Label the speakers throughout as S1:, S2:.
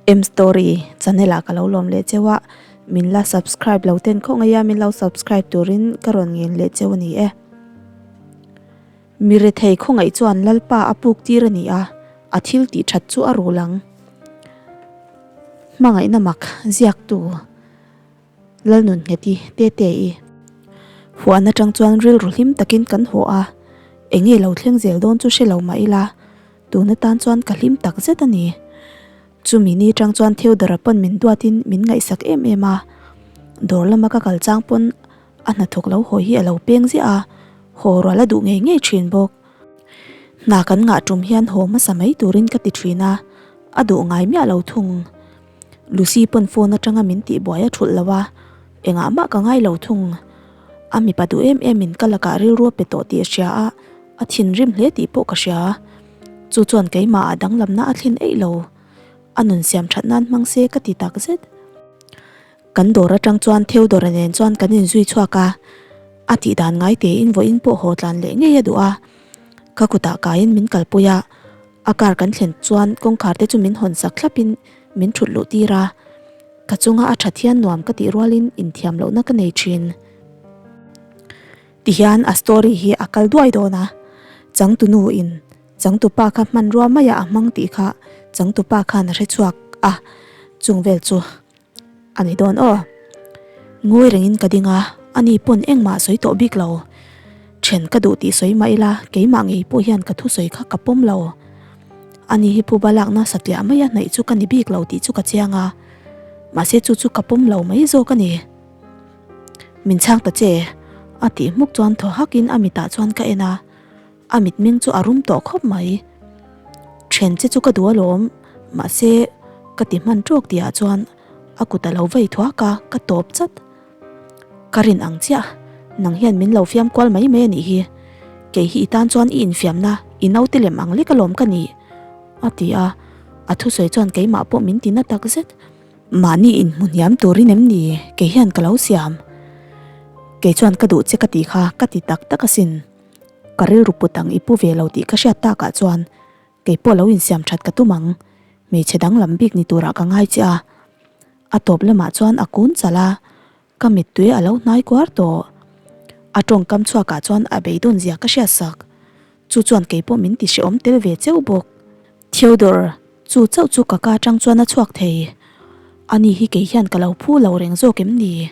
S1: M story channel ah ka lo lawm leh cheu a, min la subscribe lo ten khaw ngaih a min lo subscribe turin ka rawn ngen leh cheu a ni e. Mi rethei khawngaih chuan Lalpa a puk tir a ni a, a thil tih that chu a rul ang. Hmangaihna mak ziaktu Lalnun Ngheti Tete i huan atang chuan rilru hlim takin kan haw a, enge lo thleng zel dawn chu hre lo mah ila, Tun atan chuan ka hlim tak zet a ni. Chumi ni tang chuan Theodora pawn min duatin min ngaihsak em em a. Dawr lama ka kal chang pawn a hnathawk lo hawi hi a lo peng ziah a, haw rual a duh ngei ngei thin bawk. Hna kan ngah tum hian haw hmasa mai turin ka ti thin a, a duh ngai miah lo thung. Lucy pawn phone atanga min tihbuai a thulh lo a, engah mah ka ngai lo thung. A mipa duh em emin ka lakah rilru a pe tawh tih a hria a, A thinrim hle tih pawh ka hria. Chu chuan keimah ah danglamna a thlen eih lo. A nun siam that nan hmang se ka ti tak zet. Kan dawr atang chuan Theodore nen chuan kan inzui chhuak a. A tih dan ngai tein vawiin pawh haw tlan leh ngei a duh a. Ka kutah kaiin min kalpui a. A car kan thlen chuan kawngkhar te chu min hawn sak thlapin min thut luh tir a. Ka chunga a that hian nuam ka tih rualin inthiam lohna ka nei thin. Tihian a story hi a kal duai dawn a, changtunu in changtupa kha hmanrua maiah a hmang tih kha changtupa khan a hre chhuak a, chung vel chu a ni dawn aw. Ngawi rengin ka ding a, ani pawn engmah a sawi tawh bik lo. Then ka duh tih sawi mah ila keimah ngei pawh hian ka thusawi kha ka pawm lo. Ani hi phuba lakna satliah maia hnaih chu ka ni bik lo tih chu ka chiang a, mahse chu chu ka pawm lo mai zawk a ni. Min chhang ta che, a tih hmuk chuan thaw hakin a mitah chuan ka en a, a mitmeng chu a rum tawh khawp mai. Then che chu ka duh alawm, mahse ka ti hman tawk tihah chuan a kut a lo vei thuak a, ka tawp chat. Ka rin ang chiah, nang hian min lo fiam kual mai mai a nih hi, kei hi i tan chuan i infiamna i naute lem ang lek alawm ka nih, a ti a, a thusawi chuan keimah pawh min ti na takzet. Mahni inhmu hniam turin em ni kei hian ka lo siam? Kei chuan ka duh che ka tih kha ka ti tak tak asin. Ka rilru put ang i pu ve lo tih ka hriat takah chuan kei pawh lo insiam that ka tum ang. Hmeichhe danglam bik ni turah ka ngai che a. A tawp lamah chuan a kun chalh a, ka mittui a lo hnai kuar tawh. A tawngkam chhuakah chuan a beidawn zia ka hriat sak. Chu chuan kei pawh min ti hrehawm tel ve cheu bawk. Theodore, chu chauh chu ka ka atang chuan a chhuak thei. Ani hi kei hian ka lo phu lo reng zawk em ni?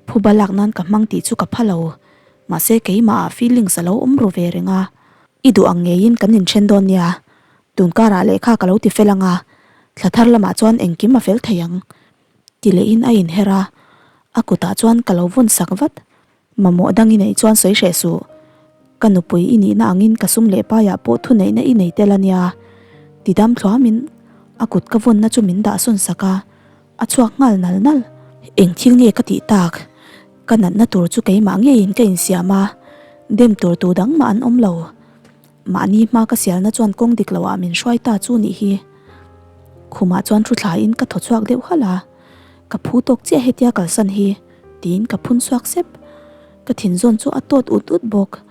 S1: Phuba lak nan ka hmang tih chu ka pha lo. Mahse keimah ah feelings a lo awm ru ve reng a. I duh ang ngeiin kan inthen dawn nia. Tun karah lehkha ka lo ti fel ang a, thla thar lamah chuan engkim a fel thei ang. Ti lehin a inher a, a kutah chuan ka lo vawn sak vat. Mamawh dang i neih chuan sawi hreh suh. Ka nupui i nihna angin ka sum leh paiah pawh thuneihna i nei tel a nia. Tidam thluamin a kut ka vawnna chu min dah sawn sak a, a chhuak nghal nal nal. Eng thil nge ka tih tak? Ka natna tur chu keimah ngeiin ka insiam a, dem tur tu dang mah an awm lo. Mahni hma ka sialna chuan kawng dik loah min hruai ta chu nih hi. Khumah chuan thu thlain ka thaw chhuak deuh halh a, ka phu tawk chiah hetia kalsan hi. Tiin ka phun chhuak sep. Ka thinzawn chu a tawt ut ut bawk.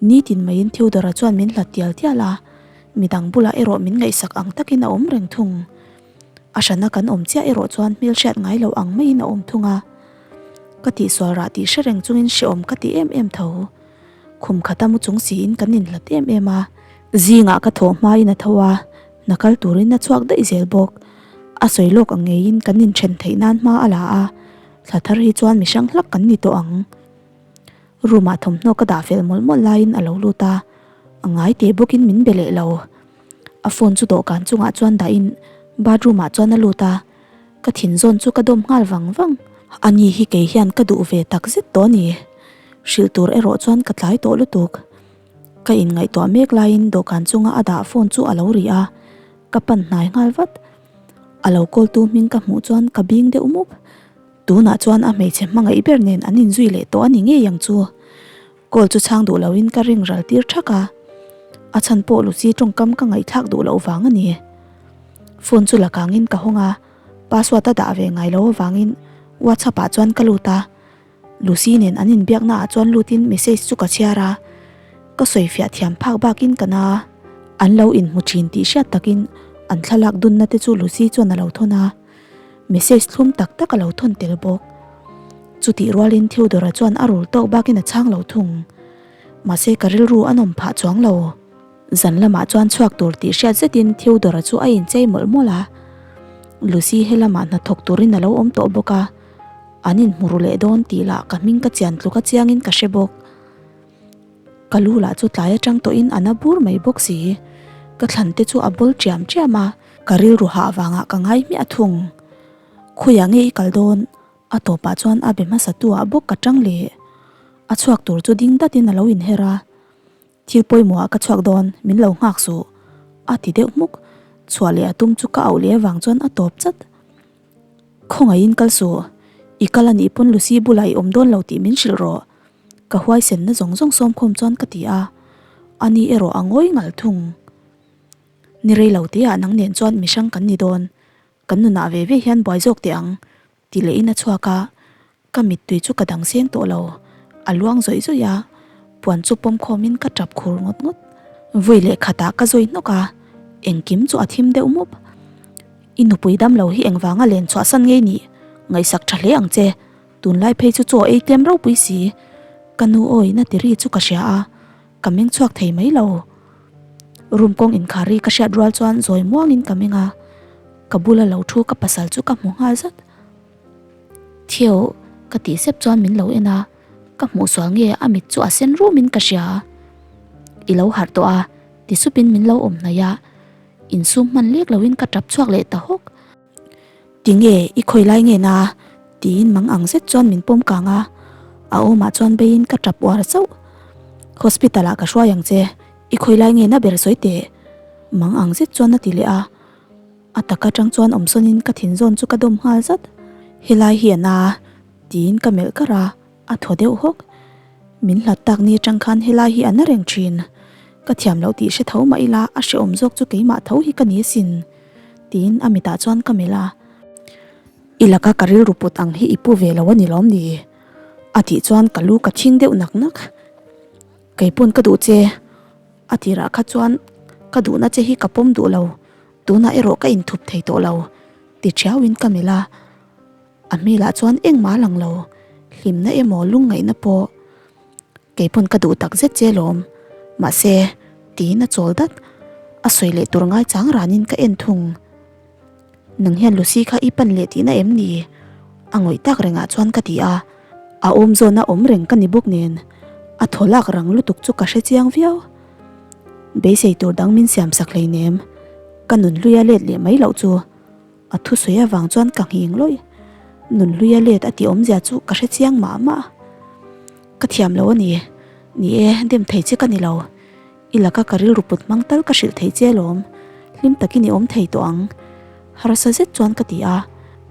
S1: Nitin maiin Theodora chuan min hlat tial tial a, midang bulah erawh min ngaihsak ang takin a awm reng thung. A hrana kan awm chiah erawh chuan hmelhriat ngai lo ang maiin a awm thung a. Ka tihsual rah tih hre reng chungin hrehawm ka ti em em tho. Khum khata mu chung siin kan inhlat em em a. Zingah ka thawh hmain a tho a, hna kal turin a chhuak daih zel bawk. A sawi lawk ang ngeiin kan inthen theih nan hma a la a, thla thar hi chuan mi hrang hlak kan ni tawh ang. Room ah thawmhnaw ka dah fel mawlh mawlh laiin a lo lut a, a ngai teh bawkin min be leh lo. A phone chu dawhkan chungah chuan dahin bathroom ah chuan a lut a, ka thin zawn chu ka dawm nghal vang vang. Ani hi kei hian ka duh ve tak zet tawh a ni. Hrilh tur erawh chuan ka tlai tawh lutuk. Ka inngaihtuah mek laiin dawhkan chunga a dah phone chu a lo ri a, ka pan hnai nghal vat. A lo call tu hming ka hmuh chuan ka bing deuh mup. Tunah chuan a hmeichhe hmangaih ber nen an inzui leh tawh a ni ngei ang chu. Call chu chhang duh loin ka ring ral tir thak a, a chhan pawh Lucy tawngkam ka ngaihthlak duh loh vang a ni. Phone chu la kangin ka hawng a, password a dah ve ngai lo avangin WhatsApp ah chuan ka lut a. Lucy nen an inbiakna ah chuan lutin message chu ka chhiar a, ka sawi fiah thiam phak bakin ka na. An lo inhmu thin tih hriat takin An thlalak dunna te chu Lucy chuan a lo thawn a, message thlum tak tak a lo thawn tel bawk. Chutih rualin Theodore-a chuan a rul tawk bakin a chhang lo thung. Mahse ka rilru a nawm phah chuang lo. Zan lamah chuan chhuak tur tih hriat zetin Theodore-a chu a inchei mawlh mawlh a. Lucy he lamah hnathawk turin a lo awm tawh bawk a, an inhmu ru leh dawn tih lah ka hming ka chian tluka chiangin ka hre bawk. Ka lu lah chu tlai atang tawhin a na bur mai bawk si. Ka thlan te chu a bawl ṭiam ṭiam a, ka rilru hah vangah ka ngai hmiah thung. Khawiah nge i kal dawn? A tawpah chuan a be hmasa tu ah bawk ka ṭang leh. A chhuak tur chu ding datin a lo inher a. Thil pawimawh ah ka chhuak dawn, min lo nghak suh. A ti deuh hmuk. Chhuah leh a tum chu ka auh leh avang chuan a tawp chat. Khawngaihin kal suh. I kal a nih pawn Lucy bulah i awm dawn lo tih min hrilh rawh. Ka huaisenna zawng zawng sawmkhawm chuan ka ti a, ani erawh a ngawi ngal thung. Ni rei lo tihah nang nen chuan mi hrang kan ni dawn, kan nunah ve ve hian buai zawk teh ang, ti lehin a chhuak a, ka mittui chu ka dang seng tawh lo, a luang zawih zawih a, puan chu pawm khawmin ka tap khur ngawt ngawt. Vui leh khatah ka zawi hnawk a, engkim chu a thim deuh mup. I nupui dam lo hi engvanga len chhuahsan ngei nih, ngaihsak tha hle ang che. Tunlai phei chu chaw ei tlem ropui si, ka nu awi na ti ri chu ka hria a, ka meng chhuak thei mai lo. Room kawng inkhar ri ka hriat rual chuan zawi muangin ka meng a, ka bula lo thu ka pasal chu ka hmu nghal zat. Theo, ka tih sep chuan min lo en a, ka hmuh sual nge a mit chu a sen rumin ka hria. I lo harh tawh a, ti supin min lo awm hnaih a, insum hman lek loin ka tap chhuak leh ta hawk. Tinge i khawi lai nge na? tiin mang ang zet chuan min pawm kang a, a awmah chuan beiin ka tap uar chauh. Hospital ah ka hruai ang che, i khawi lai nge na ber sawi teh? Mang ang zet chuan a ti leh a, a tak atang chuan awm sawnin ka thin zawn chu ka dawm nghal zat. Helai hi a na tiin ka melh kar a. A thaw deuh hawk. Min hlat tak ni atang khan helai hi a na reng thin. Ka thiam loh tih hre tho mah ila a hrehawm zawk chu keimah tho hi ka ni asin. Tiin a mitah chuan ka melh a. I laka ka rilru put ang hi i pu ve lo a ni lawm ni? A tih chuan ka lu ka chhing deuh nak nak. Keipawn ka duh che. A tirah kha chuan ka duhna che hi ka pawm duh lo. Tunah erawh ka inthup thei tawh lo. Ti thiauin ka melh a. A hmelah chuan engmah a lang lo, hlimna emaw lungngaihna pawh keipawn ka duh tak zet che alawm. Mahse, tiin a chawl dat, a sawi leh tur ngaichang ranin ka en thung. Nang hian Lucy kha i pan leh tihna em ni? A ngawih tak rengah chuan ka ti a, a awm zawna awm reng ka ni bawk nen a thaw lak rang lutuk chu ka hre chiang viau. Beisei tur dang min siam sak hleinem, ka nunhlui a let leh mai loh chu. A thusawi avang chuan ka nghing lawih. Nunhluia let a tih awmzia chu ka hre chiang mah mah. Ka thiam lo a ni. Ni e, dem thei che ka ni lo. I laka ka rilru put hmang tal ka hrilh thei che alawm. Hlim takin i awm thei tawh ang. Harsa zet chuan ka ti a.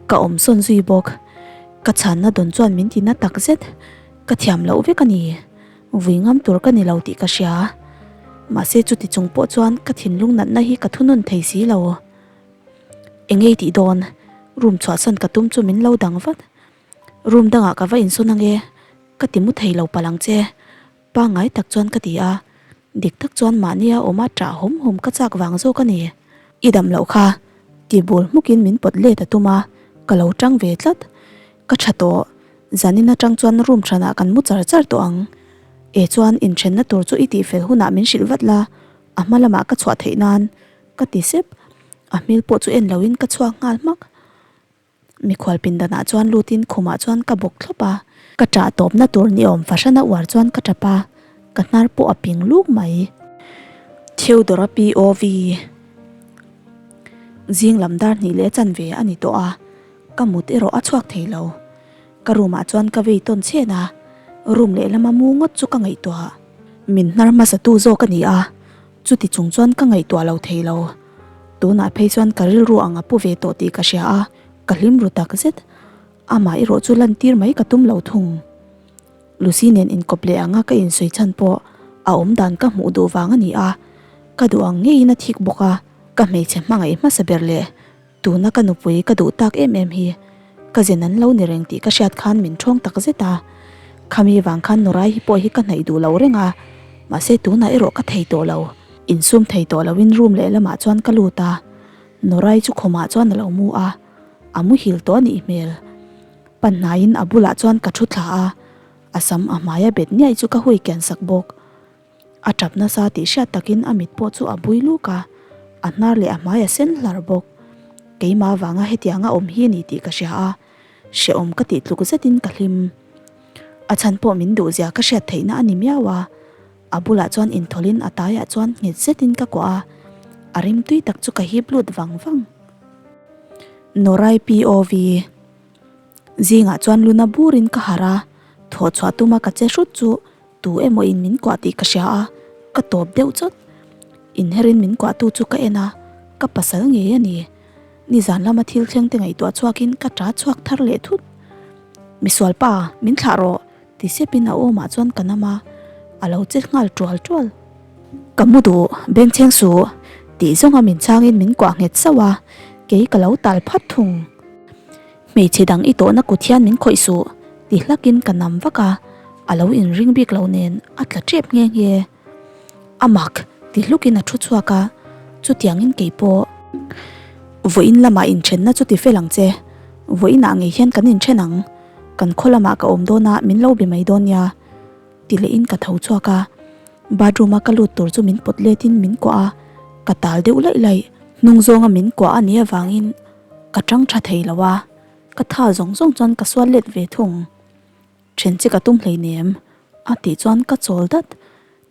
S1: Ka awm sawn zui bawk. Ka chhanna dawn chuan min ti na tak zet. Ka thiam loh vek a ni. Vui ngam tur ka ni lo tih ka hria. Mahse chuti chung pawh chuan ka thinlung natna hi ka thunun thei si lo. Engei tih dawn? Room chhuahsan ka tum chu min lo dang vat. Room dangah ka va insawn ange, ka ti mu thei lo palh ang che. Pangngai tak chuan ka ti a, dik tak chuan mahnia awma ṭah hawm hawm ka chak vang zawk a ni. I dam loh kha, ti bul hmukin min pawt let a tum a, ka lo ṭang ve tlat. Ka ṭha tawh, zanin aṭang chuan room hranah kan mu char char tawh ang. E chuan inṭhenna tur chu i tihfel hunah min hrilh vat la, a hma lamah ka chhuah theih nan. Ka ti sep, a hmel pawh chu en loin ka chhuak nghal hmak. Mikhual pindanah chuan lutin khumah chuan ka bawk thlawp a, ka ṭah tawpna tur ni awm fahrana uar chuan ka ṭap a, ka hnar pawh a ping luk mai. Theodora POV Zing lam dar hnih leh chanve a ni tawh a, ka mut erawh a chhuak thei lo. Ka room ah chuan ka vei tawn chhen a, room lehlama mu ngawt chu ka ngaihtuah. Min hnar hmasatu zawk a ni a. Chuti chung chuan ka ngaihtuah lo thei lo. Tunah phei chuan ka rilru ang a pu ve tawh tih ka hria a, ka hlim ru tak zet. Amah erawh chu lantir mai ka tum lo thung. Lucy nen inkawp leh anga ka insawi chhan pawh a awmdan ka hmuh duh vang a ni a, ka duh ang ngeiin a thik bawk a, ka hmeichhe hmangaih hmasa ber leh Tuna ka nupui ka duh tak em em hi ka zen an lo ni reng tih ka hriat khan min ṭhawng tak zet a. Khami vang khan Norai hi pawh hi ka hnaih duh lo reng a, mahse tunah erawh ka thei tawh lo. Insum thei tawh loin room lehlamah chuan ka lut a. Norai chu khawmah chuan a lo mu a, a muhil tawh a nih hmel. Panhnaiin a bulah chuan ka thu thla a, a sam a hmaia bet niaih chu ka hui kian sak bawk. A tap nasa tih hriat takin a mit pawh chu a bui luk a, a hnar leh a hmai a sen hlar bawk. Keimah vanga hetianga awm hi a ni tih ka hria a, hrehawm ka tih tluk zetin ka hlim. A chhan pawh min duhzia ka hriat theihna a ni miau a, a bulah chuan inthawlhin a taiah chuan nghet zetin ka kuah a, a rimtui tak chu ka hip lut vang vang. Norai POV. Zingah chuan luna burin ka harh a, thawh chhuah tuma ka che hrut chu tu emaw in min kuah tih ka hria a, ka tawp deuh chawt. Inherin min kuahtu chu ka en a, ka pasal ngei a ni. Nizan lama thil thleng te ngaihtuah chhuakin ka ta chhuak thar leh thut. Misual pa, min thlah rawh! ti sepin a awmah chuan ka nam a, a lo che nghal tual tual. Ka mu duh, bengchheng suh! tih zawnga min chhangin min kuah nghet sauh a, kei ka lo tal phat thung. Hmeichhe dang i tawhna kut hian min khawih suh ti hlakin ka nam vak a, a lo inring bik lo nen a tla tep nghe nghe. A mak ti hlukin a thu chhuak a, chutiangin kei pawh vawiin lamah inthenna chu ti fel ang che, vawiinah ngei hian kan inthen ang, kan khaw lamah ka awm dawn a min lo be mai dawn nia ti lehin ka tho chhuak a, bathroom a ka lut tur chu min pawt letin min kuah a, ka tal deuh laih laih. Hnung zawnga min kuah a nih avangin Ka tang tha thei lo a, ka tha zawng zawng chuan ka sual let ve thung. Then che ka tum hleinem, a tih chuan ka chawl dat.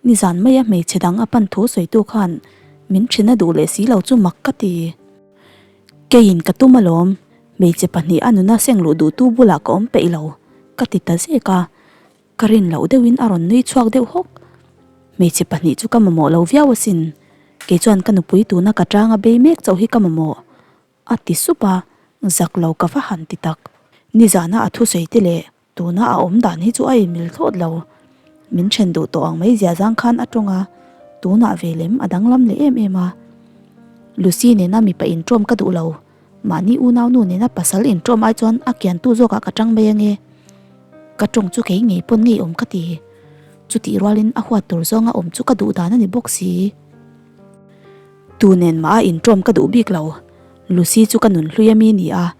S1: Nizan maia hmeichhe dang a pan thu sawitu khan min then a duh leh si lo chu mak ka ti. Keiin ka tum alawm, hmeichhe pahnih a nuna seng luh duhtu bulah ka awm peih lo, ka ti ta zek a. Ka rin loh deuhin a rawn nui chhuak deuh hawk. Hmeichhe pahnih chu ka mamawh lo viau asin, kei chuan ka nupui tuna ka tanga bei mek chauh hi ka mamawh. A ti sup a, zak lo ka va han ti tak. Nizana a thusawi te leh tuna a awm dan hi chu a inmil thlawt lo. Min then duh tawh ang mai zia zang khan a tawng a, tunah ve lem a danglam leh em em a. Lucy nena mipa inṭawm ka duh lo, mahni unau nu nena pasal inṭawm ai chuan a kiantu zawkah ka ṭang mai ange. Ka ṭawng chu kei ngei pawn ngeiawm ka ti. Chutih rualin a huat tur zawnga awm chu ka duh dan a ni bawk si. Tu nen mah a inṭawm ka duh bik lo, Lucy chu ka nun hlui a mi ni a,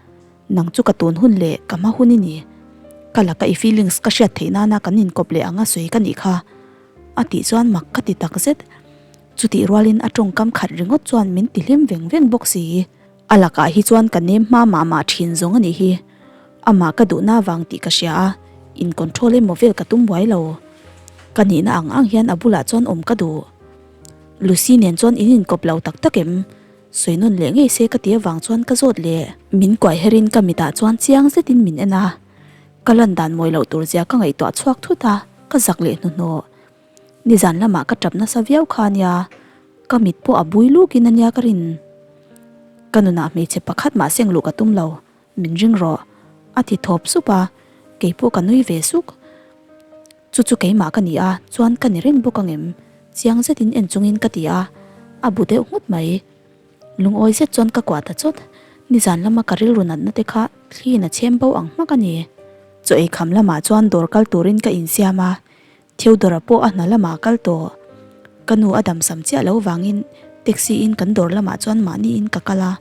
S1: nang chu ka tun hun leh ka hma hun i ni. Ka laka i feelings ka hriat theih nana kan inkawp leh ang a sawi ka nih kha. A tih chuan mak ka ti tak zet. Chutih rualin a tawngkam khat ringawt chuan min ti hlim veng veng bawk si. A lakah hi chuan ka nem hma mah mah thin zawng a nih hi. Amah ka duhna vang tih ka hria a, in control emaw vel ka tum buai lo. Ka nihna ang ang hian a bulah chuan awm ka duh. Lucy nen chuan in inkawp lo tak tak em? Sawi nawn leh ngei se ka ti avang chuan ka zawt leh. Min kuai herin ka mitah chuan chiang zetin min en a, ka lan dan mawi loh tur zia ka ngaihtuah chhuak thut a, ka zak leh hnuhnawh. Nizan lamah ka tap nasa viau kha ania, ka mit pawh a bui lukin ania ka rin. Ka nunah hmeichhe pakhat mah seng luh ka tum lo, min ring rawh, a ti thawp sup a, keipawh ka nui ve suk. Chu chu keimah ka ni a, chuan ka ni reng bawk ang em? Chiang zetin en chungin ka ti a, a bu deuh nghut mai. Lungawi zet chuan ka kuah ta chawt. Nizan lama ka rilru natna te kha thliin a chhem bo ang hmak a ni. Chaw ei kham lamah chuan dawr kal turin ka insiam a, Theodora pawh a hna lamah a kal tawh. Ka nu a damsam chiah lo vangin taxi in kan dawr lamah chuan mahni in ka kal a.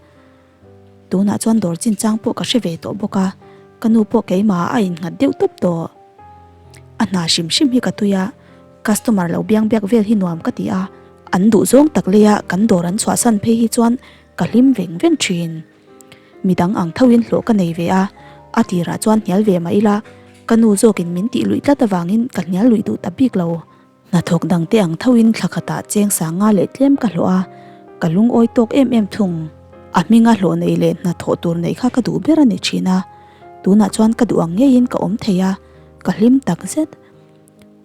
S1: Tunah chuan dawr chinchang pawh ka hre ve tawh bawk a, ka nu pawh keimah a innghat deuh tawp tawh. A hna hrim hrim hi ka tui a, customer lo biang biak vel hi nuam ka ti a, an duh zawng tak leia kan dawr an chhuahsan phei hi chuan ka hlim veng veng thin. Midang ang thoin hlawh ka nei ve a, a tirah chuan hnial ve mah ila, ka nu zawkin min tih luih tlat avangin ka hnial luih duh ta bik lo. Hnathawk dangte ang thoin thla khatah cheng sanga leh tlem ka hlawh a, ka lungawi tawk em em thung. A hminga hlawh neih leh hnathawh tur neih kha ka duh ber a ni thin a, tunah chuan ka duh ang ngeiin ka awm thei a, ka hlim tak zet.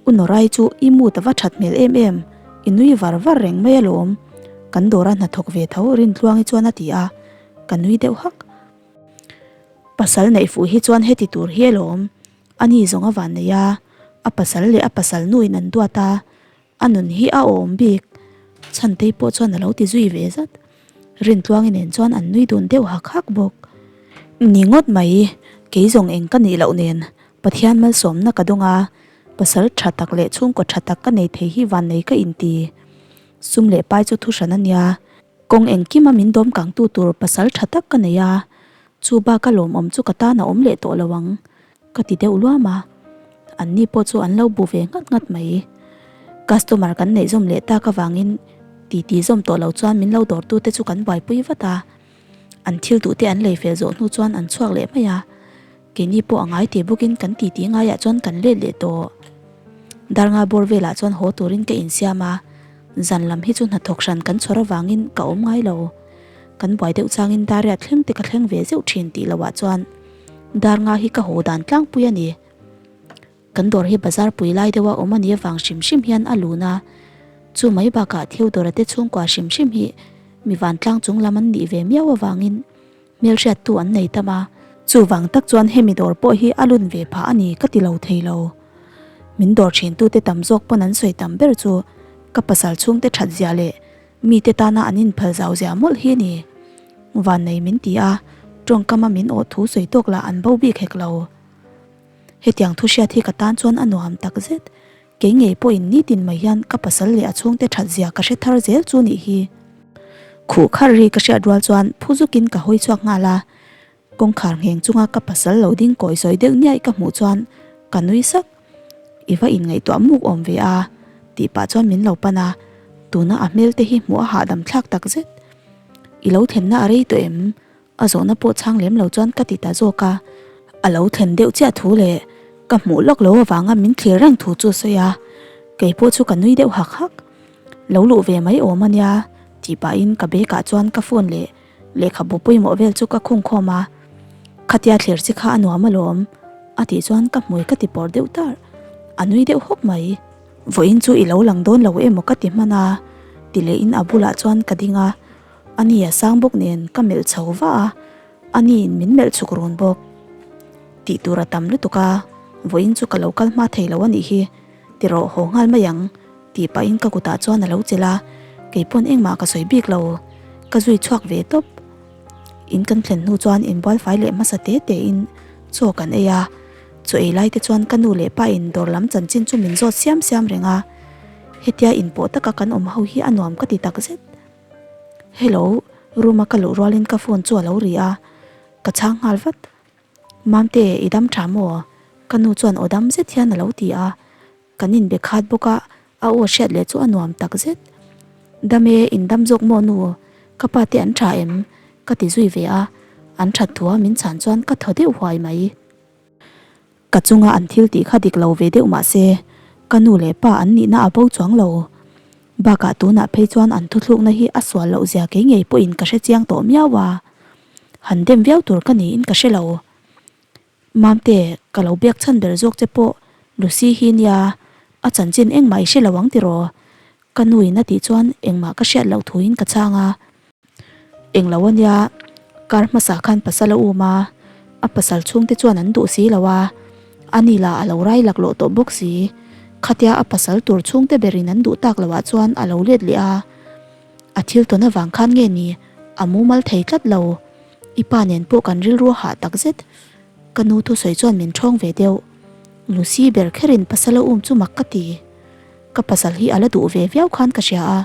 S1: U Norai chu i mood a va that hmel em em, i nui var var reng mai alawm, kan dawra hnathawk ve tho Rintluangi chuan a ti a, ka nui deuh hak. Pasal neih fuh hi chuan heti tur hi alawm, A ni zawng a van nei a, a pasal leh a pasal nuin an duat a, a nun hi a awm bik. Chhantei pawh chuan a lo ti zui ve zat. Rintluangi nen chuan an nui dun deuh hak hak bawk. Ni ngawt mai, kei zawng eng ka nih loh nen Pathian malsawmna ka dawng a, pasal tha tak leh chhungkaw tha tak ka nei thei hi vannei ka inti. Sum leh pai chu thu hran a nia. Kawng engkima min dawm kangtu tur pasal tha tak ka nei a, chu baka lawmawm chu ka tan a awm leh tawh lo ang, ka ti deuh luam a. Anni pawh chu an lo bu ve nghat nghat mai. Customer kan neih zawm leh tak avangin titi zawm tawh lo chuan min lo dawrtute chu kan buaipui vat a. An thil duhte an lei fel zawh hnu chuan an chhuak leh mai a. Keini pawh a ngai tih bawkin kan titi ngaiah chuan kan let leh tawh. Darnga bawr velah chuan haw turin ka insiam a, zan lam hi chu hnathawk hran kan chhawr avangin ka awm ngai lo. Kan buai deuh changin Dariat thleng te ka thleng ve zeuh thin tih loah chuan Darnga hi ka haw dan tlangpui a ni. Kan dawr hi bazar pui lai deuha awm a nih avang hrim hrim hian a lun a, chu mai bakah Theodora te chhungkua hrim hrim hi mi vantlang chung lam an nih ve miau avangin Hmelhriattu an nei tam a, chuvang tak chuan hemi dawr pawh hi a lun ve phah a ni ka ti lo thei lo. Min dawr thintute tam zawk pawn an sawi tam ber chu ka pasal chhungte that zia leh mite tana an inphal zau zia mawlh hi a ni. Vannei min ti a, tawngkama min awh thu sawi tawk lah an bo bik hek lo. Hetiang thu hriat hi ka tan chuan a nuam tak zet. Kei ngei pawhin nitin mai hian ka pasal leh a chhungte that zia ka hre thar zel chu nih hi. Khuh khar ri ka hriat rual chuan phu zukin ka hawi chhuak nghal a, kawngkhar ngheng chunga ka pasal lo ding kawi sawi deuh niaih ka hmuh chuan ka nui sak. I va inngaihtuah muk awm ve a tih pah chuan min lo pan a, tuna a hmel te hi hmuh a hahdam thlak tak zet. I lo thlenna a rei tawh em? A zawhna pawh chhang lem lo chuan ka ti ta zawk a, a lo thlen deuh chiah thu leh ka hmuh lawk lo avanga min thlir reng thu chu a sawi a, kei pawh chu ka nui deuh hak hak. Lo luh ve mai awm a nia tih pahin ka bag ah chuan ka phone leh lehkhabu pawimawh vel chu ka khung khawm a, khatia thlir chi kha a nuam alawm a tih chuan ka hmui ka ti pawr deuh tarh, a nui deuh hawk mai. Vawiin chu i lo lang dawn lo emaw ka ti hman a ti lehin a bulah chuan ka ding a. A ni a sang bawk nen ka melh chho vah a, a niin min melh chhuk run bawk. Tih tur a tam lutuk a, vawiin chu ka lo kal hma thei lo a nih hi, ti rawh haw nghal mai ang, tih pahin ka kutah chuan a lo chelh a, kei pawn engmah ka sawi bik lo, ka zui chhuak ve tawp. In kan thlen hnu chuan inbual fai leh hmasa te te in chaw kan ei a, chaw ei lai te chuan ka nu leh pa in dawr lam chanchin chu min zawt siam siam reng a, hetia inpawh taka kan awm ho hi a nuam ka ti takzet. Hello, room a ka luh rualin ka phone chu a lo ri a, ka chhang nghal vat. Mamte, i dam tha maw? Ka nu chuan aw dam zet hian a lo ti a, kan inbe khat bawk a, a aw hriat leh chu a nuam tak zet. Dam e, in dam zawk maw nu? Ka pa te an tha em? Ka ti zui ve a, an that thu a min chhan chuan ka thaw deuh huai mai. Ka chunga an thil tih kha dik lo ve deuh mah se, ka nu leh pa an nihna a bo chuang lo. Bakah tunah phei chuan an thuthlukna hi a sual loh zia kei ngei pawhin ka hre chiang tawh miau a, han dem viau tur ka niin ka hre lo. Mamte, ka lo biak chhan ber zawk che pawh Lucy hi nia, a chanchin engmah i hre lo ang tiraw? Ka nuin a tih chuan engmah ka hriat loh thuin ka chhang a. Englo a nia, kar hmasa khan pasal a um a, a pasal chhungte chuan an duh si lo a, a ni lah a lo rai laklawh tawh bawk si. Khatia a pasal tur chhungte berin an duh tak loh ah chuan a lo let leh a, a thil tawn avang khan nge ni a mumal thei tlat lo. I pa nen pawh kan rilru a hah takzet. Ka nu thusawi chuan min ṭhawng ve deuh. Lucy ber kherin pasal a um chu mak ka ti. Ka pasal hi a la duh ve viau khan ka hria a,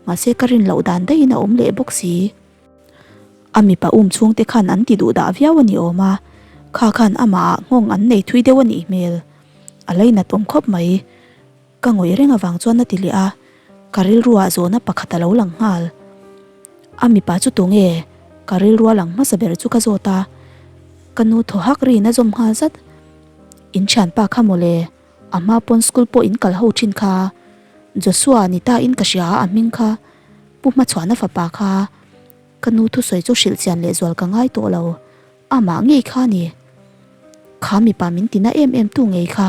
S1: mahse ka rin loh dan daihin a awm leh bawk si. A mipa um chhungte khan an ti duh dah viau a ni awm a, kha khan amah ah nghawng an nei thui deuh a nih hmel. A lainat awm khawp mai. Ka ngawih reng avang chuan a ti leh a, ka rilruah zawhna pakhat a lo lang nghal. A mipa chu tunge? Ka rilrua lang hmasa ber chu ka zawt a, ka nu thaw hak rin a zawm nghal zat. In thianpa kha mawle. A hma pawn school pawh in kal ho thin kha. Joshua ni ta in ka hria a hming kha Pu Hmachhuana fapa kha. Ka nu thusawi chu hrilh chian leh zual ka ngai tawh lo. Amah ngei kha a ni. Kha mipa min tina em em tu ngei kha.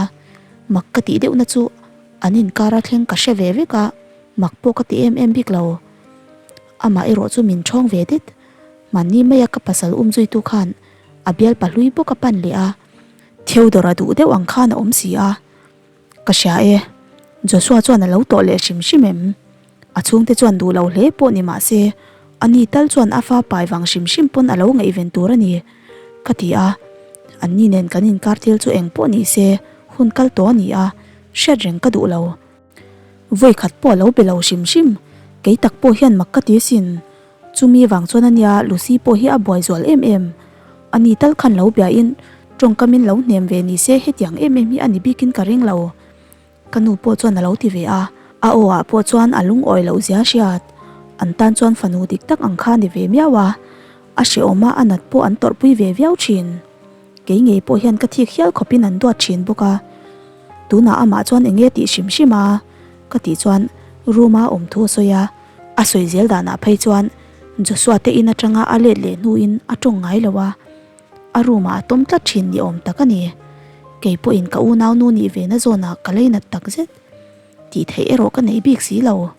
S1: Mak ka tih deuhna chu an inkar a thleng ka hre ve vek a, mak pawh ka ti em em bik lo. Amah erawh chu min ṭhawng ve det. Mahni maia ka pasal umzuitu khan a bialpa hlui bawk a pan leh a. Theodore-a duh deuh ang khan a awm si a, ka hria e. Joshua chuan a lo tawh leh hrim hrim em? A chhungte chuan duh lo hle pawh ni mah se, ani tal chuan a fa pai vang hrim hrim pawn a lo ngaihven tur a ni, ka ti a. Anni nen kan inkar thil chu eng pawh ni se, hun kal tawh a ni a, hriat reng ka duh lo. Vawi khat pawh a lo be lo hrim hrim, kei tak pawh hian mak ka ti asin. Chumi vang chuan ania Lucy pawh hi a buai zual em em. Ani tal khan lo biain tawngkamin lo hnem ve ni se hetiang em em hi a ni bikin ka ring lo. Ka nu pawh chuan a lo ti ve a, a aw ah pawh chuan a lungawi loh zia hriat. An tan chuan fanu dik tak ang kha ni ve miau a, a hrehawm a a nat pawh an tawrhpui ve viau thin. Kei ngei pawh hian ka thik hial khawpin an duat thin bawk a. Tunah amah chuan eng nge tih hrim hrim a? Ka tih chuan room a awm thu a sawi a, a sawi zel danah phei chuan Joshua te in atanga a let leh hnuin a tawng ngai lo a, a room ah a tawm tlat thin ni awm tak a ni. Kei pawhin ka unau nu nih ve na zawnah ka leinat tak zet tih theih erawh ka nei bik si lo.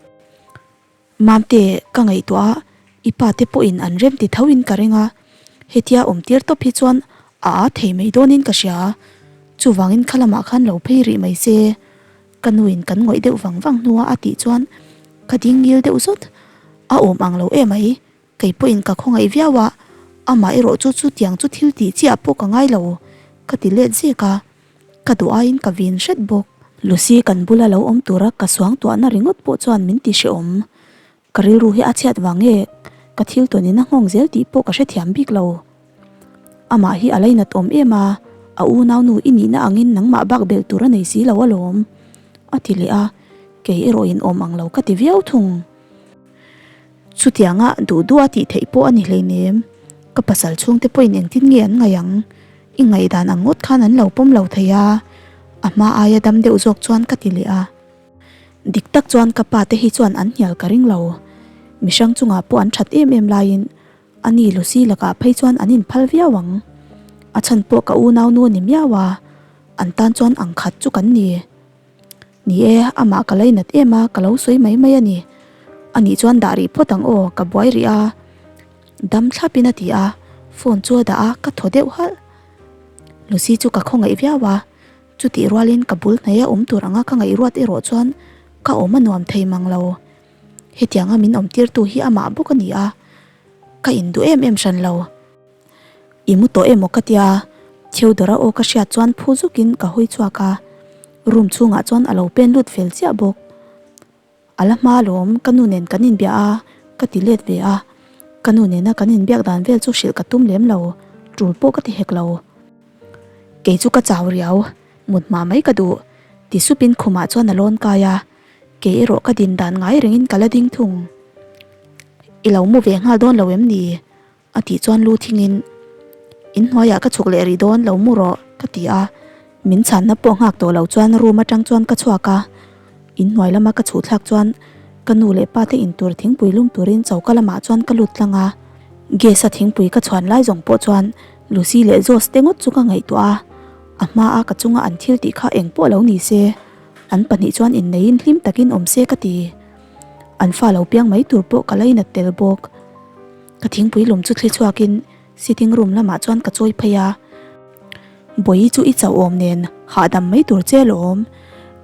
S1: Mamte, ka ngaihtuah a, i pa te pawhin an rem ti tho in ka ring a, hetia awm tir tawp hi chuan a aa thei mai dawnin ka hria, chuvangin kha lamah khan lo phei rih mai se, ka nuin kan ngawih deuh vang vang hnua a tih chuan ka ding ngil deuh zawt, a awm ang lo em mai, kei pawhin ka khawngaih viau a, amah erawh chu chutiang chu thil tih chiah pawh ka ngai lo, ka ti let zek a. Ka duh aiin ka vin hret bawk. Lucy kan bula lo awm tura ka suangtuahna ringawt pawh chuan min ti hrehawm. Ka rilru hi a chhiat vang nge ka thil tawnin a nghawng zel tih pawh ka hrethiam bik lo. Amah hi a lainat awm em a, a unaunu i nihna angin nangmah bak belh tur a nei si lo alawm, a ti leh a, kei erawhin awm ang lo ka ti viau thung. Chutianga duh duh a tih theih pawh a ni hleinem. Ka pasal chhungte pawhin engtin nge an ngaih ang? I ngaihdan ang ngawt khan an lo pawm lo thei a, a hma aia dam deuh zawk chuan ka ti leh a. Dik tak chuan ka pa te hi chuan an hnial ka ring lo. Mihrang chungah pawh an that em em laiin a ni Lucy lakah phei chuan an inphal viau ang. A chhan pawh ka unaunu a ni miau a, an tan chuan ang khat chu kan ni. Ni e, amah ka lainat em a, ka lo sawi mai mai a ni. Anih chuan dah rih phawt ang aw, ka buai rih a. Dam thlapin a ti a, phone chu a dah a, ka thaw deuh halh. Lucy chu ka khawngaih viau a, chutih rualin ka bul hnaia awm tur anga ka ngaihruat erawh chuan ka awm a nuam thei mang lo. Hetianga min awm tirtu hi amah bawk a ni a, ka induh em em hran lo. I mu tawh emaw ka tia, Theodora aw ka hriat chuan phu zukin ka hawi chhuak a, room chhungah chuan a lo pen lut fel chiah bawk. A la hma alawm, ka nu nen kan inbiah a, ka ti let ve a. Ka nu nena kan inbiak dan vel chu hrilh ka tum lem lo, tul pawh ka ti hek lo. Kei chu ka chau riau, mut hma mai ka duh, ti supin khumah chuan a lawn kai a, kei erawh ka din dan ngai rengin ka la ding thung. I lo mu ve nghal dawn lo em ni? A tih chuan lu thingin, In hnuaiah ka chhuk leh rih dawn lo mu rawh, ka ti a. Min chhanna pawh nghak tawh lo chuan room atang chuan ka chhuak a. In hnuai lama ka chhuh thlak chuan ka nu leh pa te in tur thingpui lum turin choka lamah chuan ka lut tlang a. Gas a thingpui ka chhuan lai zawng pawh chuan Lucy leh Josh te ngawt chu ka ngaihtuah a. A hma a ka chunga an thil tih kha eng pawh lo ni se, an pahnih chuan inneiin hlim takin awm se ka ti. An fa lo piang mai tur pawh ka lainat tel bawk. Ka thingpui lum chu thli chhuakin sitting room lamah chuan ka chawi phei a, Bawihi chu i chauh awm nen hahdam mai tur che alawm,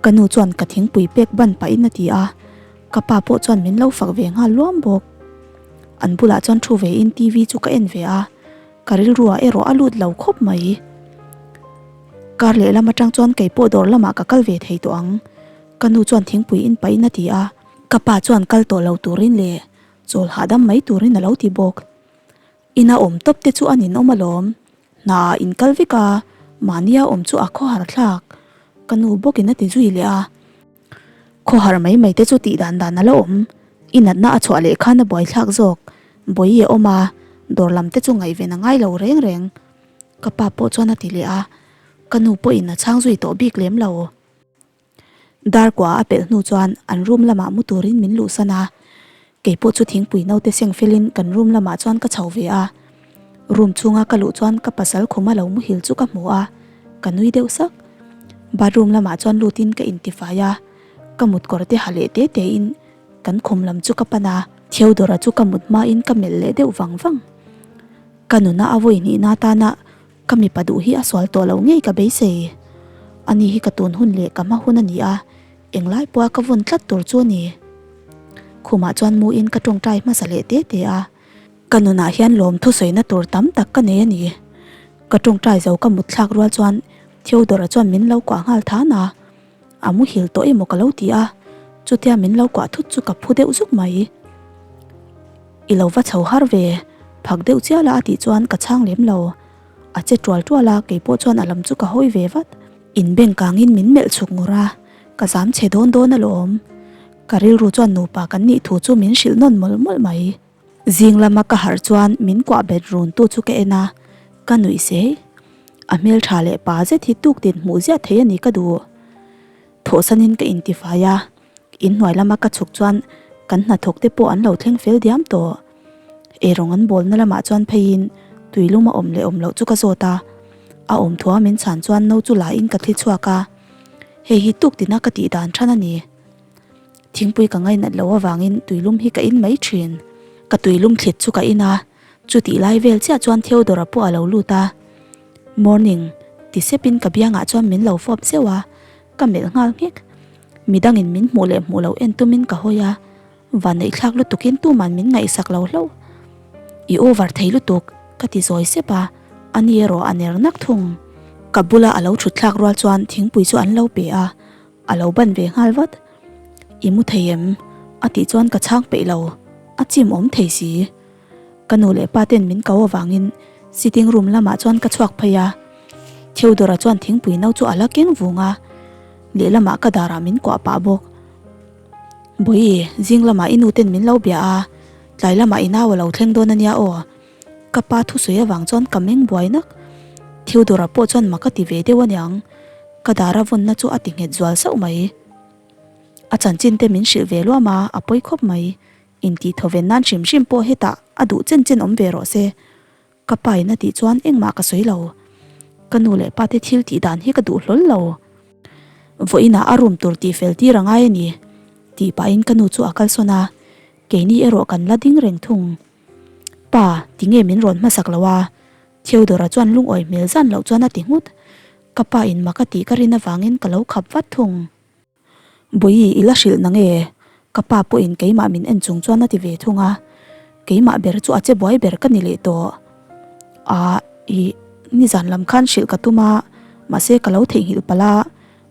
S1: ka nu chuan ka thingpui pek ban pahin a ti a, ka pa pawh chuan min lo fak ve nghal luam bawk. An bulah chuan thu vein TV chu ka en ve a, ka rilruah erawh a lut lo khawp mai. Kar lehlam atang chuan keipawh dawr lamah ka kal ve thei tawh ang, ka nu chuan thingpui in pahin a ti a, ka pa chuan kal tawh lo turin leh Chawl hahdam mai turin a lo ti bawk. Ina awm tawp te chu a ninawm alawm. Hna ah in kal vek a, mahnia awm chu a khawhar thlak. Ka nu bawkin a ti zui leh a. Khawhar mai mai te chu tih dan dan a la awm. I natna a chhuah leh khan a buaithlak zawk. Bawihi a awm a, dawr lam te chu ngaihven a ngai lo reng reng. Ka pa pawh chuan a ti leh a. Ka nu pawhin a chhang zui tawh bik lem lo. Dar kua a pelh hnu chuan an room lamah mu turin min luhsan a, kei pawh chu thingpui naute seng felin kan room lamah chuan ka chho ve a. Room chhunga ka luh chuan ka pasal khuma lo muhil chu ka hmu a, ka nui deuh sak. Bathroom lamah chuan lutin ka intifai a, ka mutkawr te ha leh te tein kan khum lam chu ka pan a. Theodora chu ka mut hmain ka melh leh deuh vang vang. Ka nuna a vawi hnihna atana Ka mipa duh hi a sual tawh lo ngei ka beisei. Ani hi ka tun hun leh ka hma hun a ni a, englai pawha ka vawn tlat tur chu a ni. Khumah chuan muin ka tawngtai hmasa leh te te a, ka nunah hian lawm thusawina tur tam tak ka nei a ni. Ka tawngtai zo ka mut thlak rual chuan Theodore-a chuan min lo kuah nghal than a, a muhil tawh emaw ka lo ti a, chutia min lo kuah thut chu ka phu deuh zuk mai. I lo va chho har ve, phak deuh chial a a tih chuan ka chhang lem lo. A che tual tual a, kei pawh chuan a lam chu ka hawi ve vat. Inbeng kangin min melh chhuk ngur a, ka zam chhe dawn dawn alawm. Ka rilru chuan nupa kan nih thu chu min hrilh nawn mawlh mawlh mai. Zing lama ka harh chuan min kuah bet run tu chu ka en a, ka nuih sei. A hmeltha leh pa zet hi tuk tin hmuh ziah thei a ni ka duh. Thawhsanin ka intifai a, inhnuai lama ka chhuk chuan kan hnathawk te pawh an lo thleng fel diam tawh. Eirawng an bawlna lamah chuan pheiin tuilum a awm leh awm loh chu ka zawt a, a awm thua min chhan chuan no chu la in ka thli chhuak a, hei hi tuk tina ka tih dan than a ni. Thingpui ka ngainat loh avangin tuilum hi ka in mai thin. Ka tuilum thlit chu ka in a, chutih lai vel chiah chuan Theodore-a pawh a lo lut a. Morning, ti sepin ka biangah chuan min lo fawp zeuh a, ka melh nghal nghek. Midangin min hmuh leh hmuh loh en tumin ka hawi a, vanneihthlak lutukin tuman min ngaihsak lo hlauh. I over thei lutuk, ka ti zawi sep a, ani erawh a ner nak thung. Ka bula a lo thut thlak rual chuan thingpui chu an lo pe a, a lo ban ve nghal vat. I mu thei em? a tih chuan ka chhang peih lo, a chim awm thei si. Ka nu leh pa ten min ko avangin sitting room lamah chuan ka chhuak phei a, Theodora chuan thingpui no chu a la keng vung a, lehlamah ka darah min kuah pah bawk. Bawihi, zing lamah i nu ten min lo bia a, tlai lamah i nau a lo thleng dawn a nia aw. Ka pa thusawi avang chuan ka meng buai nak. Theodora pawh chuan mak a ti ve deuh aniang, ka dara vawnna chu a ti nghet zual sauh mai. A chanchin te min hrilh ve luam a, a pawi khawp mai. Intih thawven nan hrim hrim pawh hetah a duh chen chen awm ve rawh se. Ka pa in a tih chuan engmah ka sawi lo. Ka nu leh pa te thil tih dan hi ka duh hlawl lo. Vawiinah a room tur tih fel tir a ngai a ni, tih pahin ka nu chu a kalsawn a, keini erawh kan la ding reng thung. Pa, tinge min rawn hmasak lo a? Theodora chuan lungawi hmel zan loh chuan a ti nghut. Ka pa in mak a tih ka rin avangin ka lo khap vat thung. Bawihi i la hrilh na nge? Ka pa pawhin keimah min en chung chuan a ti ve thung a, keimah ber chu a che buai ber ka ni leh tawh. Aa ih, nizan lam khan hrilh ka tum a, mahse ka lo theihnghilh palh a,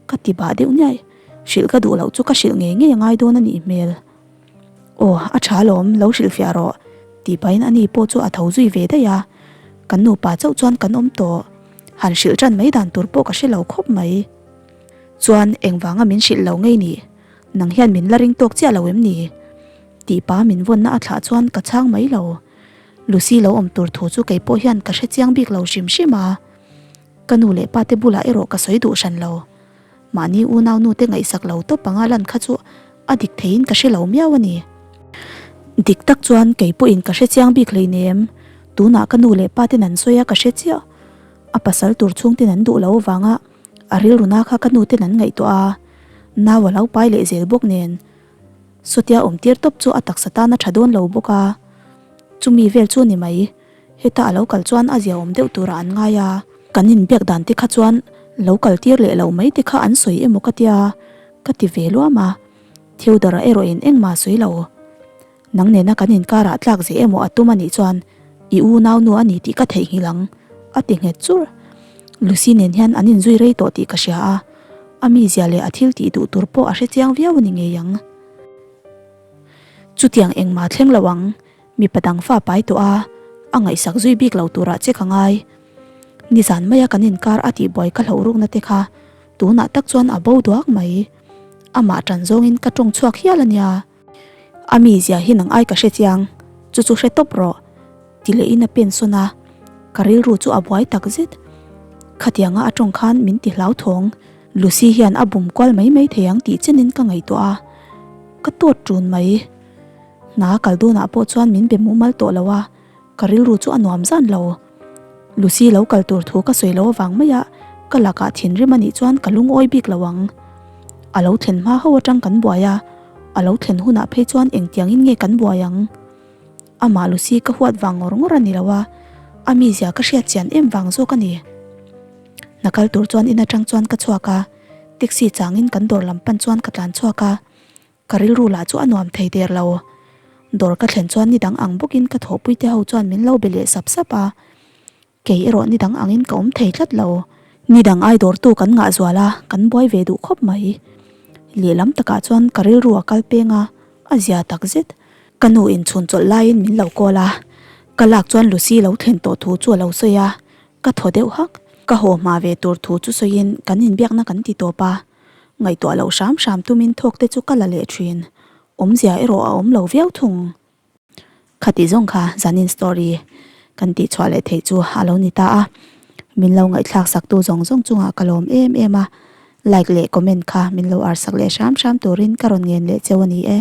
S1: ka ti bah deuh niai. Hrilh ka duh loh chu ka hrilh ngei ngei a ngai dawn a nih hmel. Aw, a tha alawm, lo hrilhfiah rawh, tih pahin ani pawh chu a tho zui ve daih a, kan nupa chauh chuan kan awm tawh. Han hrilh tan mai dan tur pawh ka hre lo khawp mai. Chuan engvanga min hrilh lo ngei ni? Nang hian min la ring tawk chiah lo em ni? Tih pa min vawnna a thlah chuan ka chhang mai lo. Lucy lo awm tur thu chu kei pawh hian ka hre chiang bik lo hrim hrim a. Ka nu leh pa te bulah erawh ka sawi duh hran lo. Mahni unau nu te ngaihsak lo tawp anga lan kha chu a dik theiin ka hre lo miau a ni. Dik tak chuan kei pawhin ka hre chiang bik hleinem. Tunah ka nu leh pa ten an sawi a ka hre chiah. A pasal tur chhungten an duh lo avanga A rilruna kha ka nu ten an ngaihtuah a, nau a lo pai leh zel bawk nen. Sawtia awm tir tawp chu a taksa tan a tha dawn lo bawk a, chumi vel chu ni mai. Heta a lo kal chuan a zia awm deuh turah an ngai a, kan inbiak dan te kha chuan lo kal tir leh lo mai te kha an sawi emaw ka tia, ka ti ve luam a. Theodore-a erawhin engmah a sawi lo. Nang nena kan inkarah tlak zeh emaw a tum a nih chuan i unau nu a ni tih ka theihnghilh ang, a ti nghet chur. Lucy nen hian an inzui rei tawh tih ka hria a, a mizia leh a thil tih duh tur pawh a hre chiang viau a ni ngei ang. Chutiang engmah thleng lo ang, mipa dang fa pai tawh a, a ngaihsak zui bik lo turah che ka ngai. Nizan maia kan inkar a tihbuai ka hlauh rukna te kha tunah tak chuan a bo duak mai. Amah ṭan zawngin ka ṭawng chhuak hial a nia. A mizia hi nang ai ka hre chiang, chu chu hre tawp rawh, ti lehin a pen sawn a, ka rilru chu a buai tak zet. Khatianga a tawng khan min ti hlauthawng, Lucy hian a bum kual mai mai thei ang tih chenin ka ngaihtuah a, ka tawt ṭun mai. Hna kal dunah pawh chuan min be mumal tawh lo a, Ka rilru chu a nuam zan lo. Lucy lo kal tur thu ka sawi lo avang maia ka lakah thinrim a nih chuan ka lungawi bik lo ang. A lo thlen hma ho atang kan buai a, a lo thlen hunah phei chuan engtiangin nge kan buai ang? Amah Lucy ka huat vang ngawr ngawr a ni lo a, a mizia ka hriat chian em vang zawk a ni. Hna kal tur chuan in atang chuan ka chhuak a, taxi changin kan dawr lam pan chuan ka tlan chhuak a. Ka rilru lah chu a nuam thei der lo. Dawr ka thlen chuan ni dang ang bawkin ka thawhpui te ho chuan min lo be leh sap sap a. Kei erawh ni dang angin ka awm thei tlat lo. Ni dang ai dawrtu kan ngah zual a, kan buai ve duh khawp mai. Lehlam takah chuan ka rilru a kal peng a, a zia tak zet. Ka nu in chhun chawlh laiin min lo call a, ka lak chuan Lucy lo thlen tawh thu chu a lo sawi a, ka thaw deuh hak. Ka haw hma ve tur thu chu sawiin kan inbiakna kan ti tawp a, ngaihtuah loh hram hram tumin thawk te chu ka la leh thin. Awmzia erawh a awm lo viau thung. Khati zawng kha zanin story kan tih chhuah leh theih chu a lo ni ta a, min lo ngaihthlak sak tu zawng zawng chungah ka lawm em em a, like leh comment kha min lo ar sak leh hram hram turin ka rawn ngen leh cheu a ni e.